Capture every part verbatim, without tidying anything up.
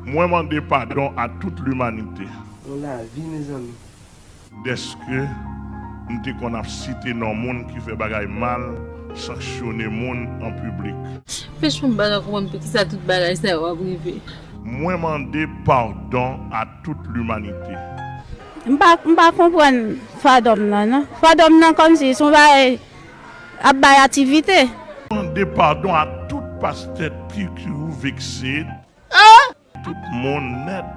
Mwen mande padon a tout limanite. Yon lavi, mezanmi. Dèske m te konn ap site non moun ki fè bagay mal, sanksyone moun an piblik. Franchman, m pa ka konprann poukisa tout bagay sa yo ap rive. Mwen mande padon a tout limanite. M pa, m pa konprann fadòm nan, non. Fadòm nan kòmsi se yon bagay ap bay aktivite. Mande padon a tout pastè ki, ki ou vekse. Tout moun nèt.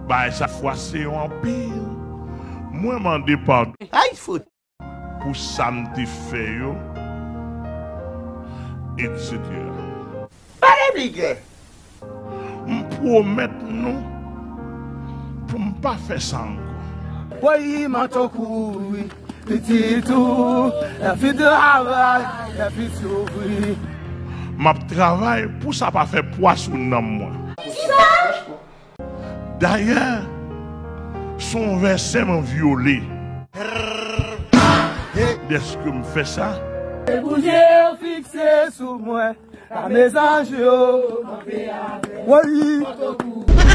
Bagay sa fwase yo anpil. Mwen mande padon. Ay, fout! Pou sa m te fè yo, etsetera. Pale bigè! M pwomèt nou pou m pa fè sa ankò. Woy, m antan kouri, pitit ou, lavi travay, lavi soufri. M ap travay pou sa pa fè pwa sou nanm mwen. Dayè, se yon vèsè mwen vyole. Dèske m fè sa. Se pou je yo fikse sou mwen. Lamezanj yo kanpe avè. Woyi,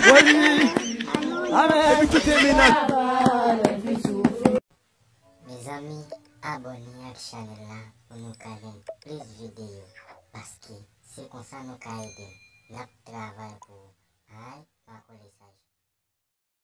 woyi. Amèn. Epi kite mennaj. Mezanmi, abòne ak chanèl la pou nou ka jwenn plis videyo, paske se konsa nou ka ede n ap travay pou ou. Ay, pa kole sa.